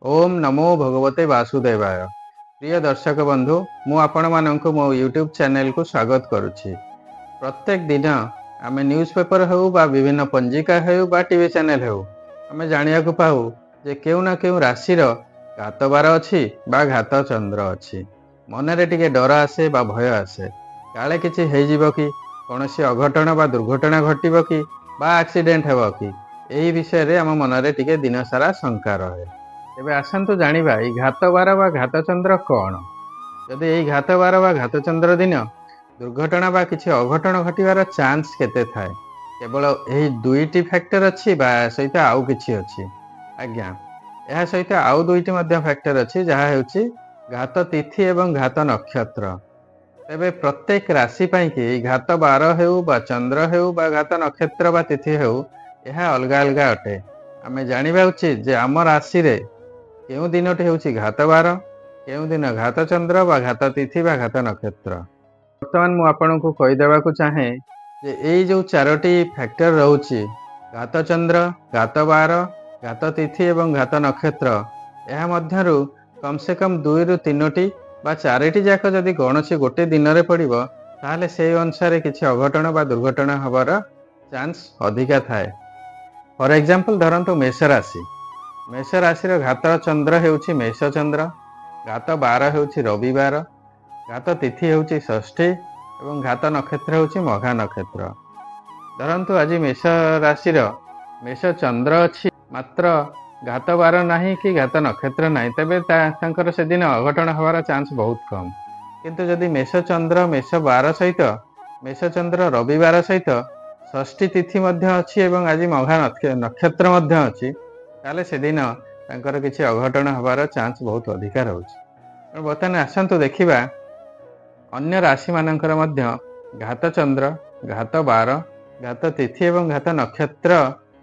ଓମ୍ ନମୋ ଭଗବତେ ବାସୁଦେବାୟ। ପ୍ରିୟ ଦର୍ଶକ ବନ୍ଧୁ, ମୁଁ ଆପଣମାନଙ୍କୁ ମୋ ୟୁଟ୍ୟୁବ୍ ଚ୍ୟାନେଲକୁ ସ୍ୱାଗତ କରୁଛି। ପ୍ରତ୍ୟେକ ଦିନ ଆମେ ନ୍ୟୁଜ୍ ପେପର ହେଉ ବା ବିଭିନ୍ନ ପଞ୍ଜିକା ହେଉ ବା ଟିଭି ଚ୍ୟାନେଲ ହେଉ, ଆମେ ଜାଣିବାକୁ ପାଉ ଯେ କେଉଁ ନା କେଉଁ ରାଶିର ଘାତବାର ଅଛି ବା ଘାତ ଚନ୍ଦ୍ର ଅଛି। ମନରେ ଟିକେ ଡର ଆସେ ବା ଭୟ ଆସେ, କାଳେ କିଛି ହେଇଯିବ କି, କୌଣସି ଅଘଟଣ ବା ଦୁର୍ଘଟଣା ଘଟିବ କି ବା ଆକ୍ସିଡେଣ୍ଟ ହେବ କି, ଏହି ବିଷୟରେ ଆମ ମନରେ ଟିକେ ଦିନସାରା ଶଙ୍କା ରହେ। ତେବେ ଆସନ୍ତୁ ଜାଣିବା ଏଇ ଘାତବାର ବା ଘାତଚନ୍ଦ୍ର କ'ଣ। ଯଦି ଏଇ ଘାତବାର ବା ଘାତଚନ୍ଦ୍ର ଦିନ ଦୁର୍ଘଟଣା ବା କିଛି ଅଘଟଣ ଘଟିବାର ଚାନ୍ସ କେତେ ଥାଏ? କେବଳ ଏହି ଦୁଇଟି ଫ୍ୟାକ୍ଟର ଅଛି ବା ସହିତ ଆଉ କିଛି ଅଛି? ଆଜ୍ଞା, ଏହା ସହିତ ଆଉ ଦୁଇଟି ମଧ୍ୟ ଫ୍ୟାକ୍ଟର ଅଛି, ଯାହା ହେଉଛି ଘାତ ତିଥି ଏବଂ ଘାତ ନକ୍ଷତ୍ର। ତେବେ ପ୍ରତ୍ୟେକ ରାଶି ପାଇଁକି ଏଇ ଘାତ ବାର ହେଉ ବା ଚନ୍ଦ୍ର ହେଉ ବା ଘାତ ନକ୍ଷତ୍ର ବା ତିଥି ହେଉ, ଏହା ଅଲଗା ଅଲଗା ଅଟେ। ଆମେ ଜାଣିବା ଉଚିତ ଯେ ଆମ ରାଶିରେ କେଉଁ ଦିନଟି ହେଉଛି ଘାତ ବାର, କେଉଁ ଦିନ ଘାତ ଚନ୍ଦ୍ର ବା ଘାତ ତିଥି ବା ଘାତ ନକ୍ଷତ୍ର। ବର୍ତ୍ତମାନ ମୁଁ ଆପଣଙ୍କୁ କହିଦେବାକୁ ଚାହେଁ ଯେ ଏଇ ଯେଉଁ ଚାରୋଟି ଫ୍ୟାକ୍ଟର ରହୁଛି, ଘାତ ଚନ୍ଦ୍ର, ଘାତ ବାର, ଘାତ ତିଥି ଏବଂ ଘାତ ନକ୍ଷତ୍ର, ଏହା ମଧ୍ୟରୁ କମ୍ ସେ କମ୍ 2ରୁ 3ଟି ବା 4ଟି ଯାକ ଯଦି କୌଣସି ଗୋଟେ ଦିନରେ ପଡ଼ିବ, ତାହେଲେ ସେଇ ଅନୁସାରେ କିଛି ଅଘଟଣ ବା ଦୁର୍ଘଟଣା ହେବାର ଚାନ୍ସ ଅଧିକା ଥାଏ। ଫର ଏକ୍ଜାମ୍ପଲ୍ ଧରନ୍ତୁ ମେଷ ରାଶି। ମେଷ ରାଶିର ଘାତ ଚନ୍ଦ୍ର ହେଉଛି ମେଷ ଚନ୍ଦ୍ର, ଘାତ ବାର ହେଉଛି ରବିବାର, ଘାତ ତିଥି ହେଉଛି ଷଷ୍ଠୀ ଏବଂ ଘାତ ନକ୍ଷତ୍ର ହେଉଛି ମଘା ନକ୍ଷତ୍ର। ଧରନ୍ତୁ ଆଜି ମେଷ ରାଶିର ମେଷ ଚନ୍ଦ୍ର ଅଛି, ମାତ୍ର ଘାତ ବାର ନାହିଁ କି ଘାତ ନକ୍ଷତ୍ର ନାହିଁ, ତେବେ ତାଙ୍କର ସେଦିନ ଅଘଟଣ ହେବାର ଚାନ୍ସ ବହୁତ କମ୍। କିନ୍ତୁ ଯଦି ମେଷ ଚନ୍ଦ୍ର ମେଷ ବାର ସହିତ ମେଷ ଚନ୍ଦ୍ର ରବିବାର ସହିତ ଷଷ୍ଠୀ ତିଥି ମଧ୍ୟ ଅଛି ଏବଂ ଆଜି ମଘା ନକ୍ଷତ୍ର ମଧ୍ୟ ଅଛି, ତାହେଲେ ସେଦିନ ତାଙ୍କର କିଛି ଅଘଟଣ ହେବାର ଚାନ୍ସ ବହୁତ ଅଧିକା ରହୁଛି। ତେଣୁ ବର୍ତ୍ତମାନ ଆସନ୍ତୁ ଦେଖିବା ଅନ୍ୟ ରାଶିମାନଙ୍କର ମଧ୍ୟ ଘାତ ଚନ୍ଦ୍ର, ଘାତ ବାର, ଘାତ ତିଥି ଏବଂ ଘାତ ନକ୍ଷତ୍ର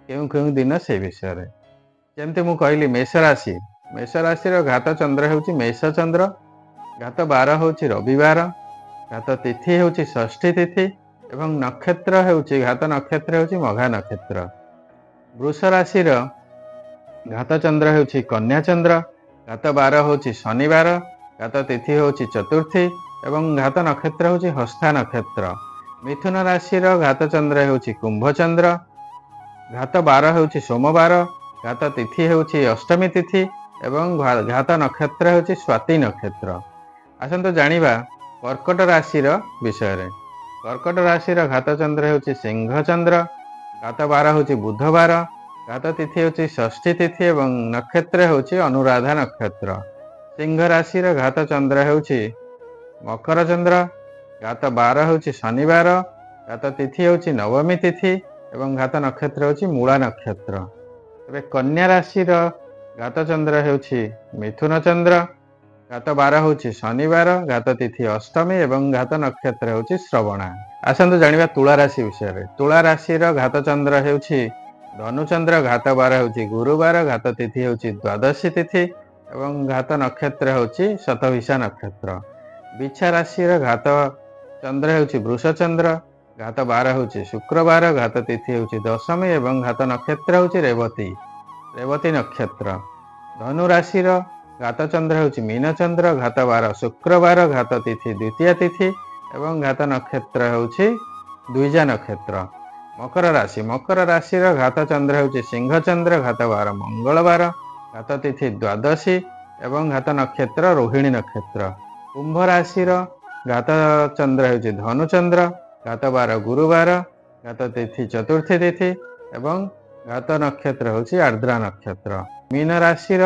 କେଉଁ କେଉଁ ଦିନ ସେ ବିଷୟରେ। ଯେମିତି ମୁଁ କହିଲି ମେଷ ରାଶି, ମେଷ ରାଶିର ଘାତ ଚନ୍ଦ୍ର ହେଉଛି ମେଷ ଚନ୍ଦ୍ର, ଘାତ ବାର ହେଉଛି ରବିବାର, ଘାତ ତିଥି ହେଉଛି ଷଷ୍ଠୀ ତିଥି ଏବଂ ନକ୍ଷତ୍ର ହେଉଛି ଘାତ ନକ୍ଷତ୍ର ହେଉଛି ମଘା ନକ୍ଷତ୍ର। ବୃଷ ରାଶିର ଘାତ ଚନ୍ଦ୍ର ହେଉଛି କନ୍ୟା ଚନ୍ଦ୍ର, ଘାତ ବାର ହେଉଛି ଶନିବାର, ଘାତ ତିଥି ହେଉଛି ଚତୁର୍ଥୀ ଏବଂ ଘାତ ନକ୍ଷତ୍ର ହେଉଛି ହସ୍ତା ନକ୍ଷତ୍ର। ମିଥୁନ ରାଶିର ଘାତ ଚନ୍ଦ୍ର ହେଉଛି କୁମ୍ଭଚନ୍ଦ୍ର, ଘାତ ବାର ହେଉଛି ସୋମବାର, ଘାତ ତିଥି ହେଉଛି ଅଷ୍ଟମୀ ତିଥି ଏବଂ ଘାତ ନକ୍ଷତ୍ର ହେଉଛି ସ୍ୱାତୀ ନକ୍ଷତ୍ର। ଆସନ୍ତୁ ଜାଣିବା କର୍କଟ ରାଶିର ବିଷୟରେ। କର୍କଟ ରାଶିର ଘାତ ଚନ୍ଦ୍ର ହେଉଛି ସିଂହଚନ୍ଦ୍ର, ଘାତ ବାର ହେଉଛି ବୁଧବାର, ଘାତ ତିଥି ହେଉଛି ଷଷ୍ଠୀ ତିଥି ଏବଂ ନକ୍ଷତ୍ର ହେଉଛି ଅନୁରାଧା ନକ୍ଷତ୍ର। ସିଂହ ରାଶିର ଘାତ ଚନ୍ଦ୍ର ହେଉଛି ମକର ଚନ୍ଦ୍ର, ଘାତ ବାର ହେଉଛି ଶନିବାର, ଘାତ ତିଥି ହେଉଛି ନବମୀ ତିଥି ଏବଂ ଘାତ ନକ୍ଷତ୍ର ହେଉଛି ମୂଳା ନକ୍ଷତ୍ର। ତେବେ କନ୍ୟା ରାଶିର ଘାତ ଚନ୍ଦ୍ର ହେଉଛି ମିଥୁନ ଚନ୍ଦ୍ର, ଘାତ ବାର ହେଉଛି ଶନିବାର, ଘାତ ତିଥି ଅଷ୍ଟମୀ ଏବଂ ଘାତ ନକ୍ଷତ୍ର ହେଉଛି ଶ୍ରବଣା। ଆସନ୍ତୁ ଜାଣିବା ତୁଳା ରାଶି ବିଷୟରେ। ତୁଳା ରାଶିର ଘାତ ଚନ୍ଦ୍ର ହେଉଛି ଧନୁଚନ୍ଦ୍ର, ଘାତ ବାର ହେଉଛି ଗୁରୁବାର, ଘାତ ତିଥି ହେଉଛି ଦ୍ୱାଦଶୀ ତିଥି ଏବଂ ଘାତ ନକ୍ଷତ୍ର ହେଉଛି ଶତଭିଷା ନକ୍ଷତ୍ର। ବିଛା ରାଶିର ଘାତ ଚନ୍ଦ୍ର ହେଉଛି ବୃଷଚନ୍ଦ୍ର, ଘାତ ବାର ହେଉଛି ଶୁକ୍ରବାର, ଘାତ ତିଥି ହେଉଛି ଦଶମୀ ଏବଂ ଘାତ ନକ୍ଷତ୍ର ହେଉଛି ରେବତୀ, ରେବତୀ ନକ୍ଷତ୍ର। ଧନୁ ରାଶିର ଘାତ ଚନ୍ଦ୍ର ହେଉଛି ମୀନଚନ୍ଦ୍ର, ଘାତ ବାର ଶୁକ୍ରବାର, ଘାତ ତିଥି ଦ୍ୱିତୀୟା ତିଥି ଏବଂ ଘାତ ନକ୍ଷତ୍ର ହେଉଛି ଦ୍ୱିଜା ନକ୍ଷତ୍ର। ମକର ରାଶି, ମକର ରାଶିର ଘାତ ଚନ୍ଦ୍ର ହେଉଛି ସିଂହଚନ୍ଦ୍ର, ଘାତ ବାର ମଙ୍ଗଳବାର, ଘାତ ତିଥି ଦ୍ୱାଦଶୀ ଏବଂ ଘାତ ନକ୍ଷତ୍ର ରୋହିଣୀ ନକ୍ଷତ୍ର। କୁମ୍ଭ ରାଶିର ଘାତ ଚନ୍ଦ୍ର ହେଉଛି ଧନୁଚନ୍ଦ୍ର, ଘାତ ବାର ଗୁରୁବାର, ଘାତ ତିଥି ଚତୁର୍ଥୀ ତିଥି ଏବଂ ଘାତ ନକ୍ଷତ୍ର ହେଉଛି ଆର୍ଦ୍ରା ନକ୍ଷତ୍ର। ମୀନ ରାଶିର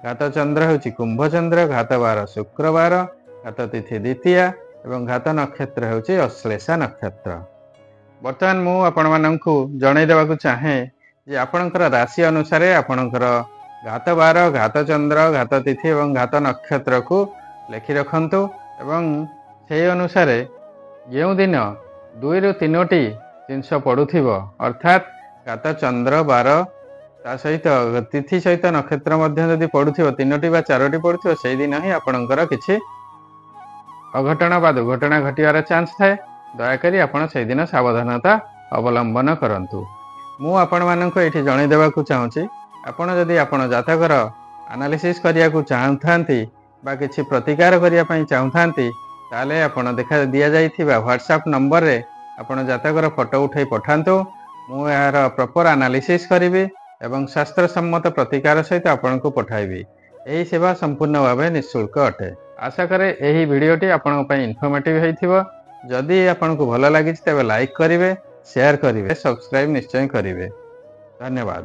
ଘାତ ଚନ୍ଦ୍ର ହେଉଛି କୁମ୍ଭଚନ୍ଦ୍ର, ଘାତ ବାର ଶୁକ୍ରବାର, ଘାତ ତିଥି ଦ୍ୱିତୀୟା ଏବଂ ଘାତ ନକ୍ଷତ୍ର ହେଉଛି ଅଶ୍ଳେଷା ନକ୍ଷତ୍ର। ବର୍ତ୍ତମାନ ମୁଁ ଆପଣମାନଙ୍କୁ ଜଣାଇ ଦେବାକୁ ଚାହେଁ ଯେ ଆପଣଙ୍କର ରାଶି ଅନୁସାରେ ଆପଣଙ୍କର ଘାତ ବାର, ଘାତ ଚନ୍ଦ୍ର, ଘାତ ତିଥି ଏବଂ ଘାତ ନକ୍ଷତ୍ରକୁ ଲେଖି ରଖନ୍ତୁ ଏବଂ ସେହି ଅନୁସାରେ ଯେଉଁଦିନ 2ରୁ 3ଟି ଜିନିଷ ପଡ଼ୁଥିବ, ଅର୍ଥାତ୍ ଘାତ ଚନ୍ଦ୍ର ବାର ତା ସହିତ ତିଥି ସହିତ ନକ୍ଷତ୍ର ମଧ୍ୟ ଯଦି ପଡ଼ୁଥିବ, 3ଟି ବା 4ଟି ପଡ଼ୁଥିବ, ସେଇଦିନ ହିଁ ଆପଣଙ୍କର କିଛି ଅଘଟଣ ବା ଦୁର୍ଘଟଣା ଘଟିବାର ଚାନ୍ସ ଥାଏ। ଦୟାକରି ଆପଣ ସେଇଦିନ ସାବଧାନତା ଅବଲମ୍ବନ କରନ୍ତୁ। ମୁଁ ଆପଣମାନଙ୍କୁ ଏଇଠି ଜଣାଇ ଦେବାକୁ ଚାହୁଁଛି, ଆପଣ ଯଦି ଆପଣ ଜାତକର ଆନାଲିସିସ୍ କରିବାକୁ ଚାହୁଁଥାନ୍ତି ବା କିଛି ପ୍ରତିକାର କରିବା ପାଇଁ ଚାହୁଁଥାନ୍ତି, ତାହେଲେ ଆପଣ ଦେଖା ଦିଆଯାଇଥିବା ହ୍ୱାଟ୍ସଆପ୍ ନମ୍ବରରେ ଆପଣ ଜାତକର ଫଟୋ ଉଠାଇ ପଠାନ୍ତୁ। ମୁଁ ଏହାର ପ୍ରପର ଆନାଲିସିସ୍ କରିବି ଏବଂ ଶାସ୍ତ୍ରସମ୍ମତ ପ୍ରତିକାର ସହିତ ଆପଣଙ୍କୁ ପଠାଇବି। ଏହି ସେବା ସମ୍ପୂର୍ଣ୍ଣ ଭାବେ ନିଃଶୁଳ୍କ ଅଟେ। ଆଶା କରେ ଏହି ଭିଡ଼ିଓଟି ଆପଣଙ୍କ ପାଇଁ ଇନଫର୍ମେଟିଭ୍ ହେଇଥିବ। ଯଦି ଆପଣଙ୍କୁ ଭଲ ଲାଗିଛି, ତେବେ ଲାଇକ୍ କରିବେ, ସେୟାର କରିବେ, ସବସ୍କ୍ରାଇବ୍ ନିଶ୍ଚୟ କରିବେ। ଧନ୍ୟବାଦ।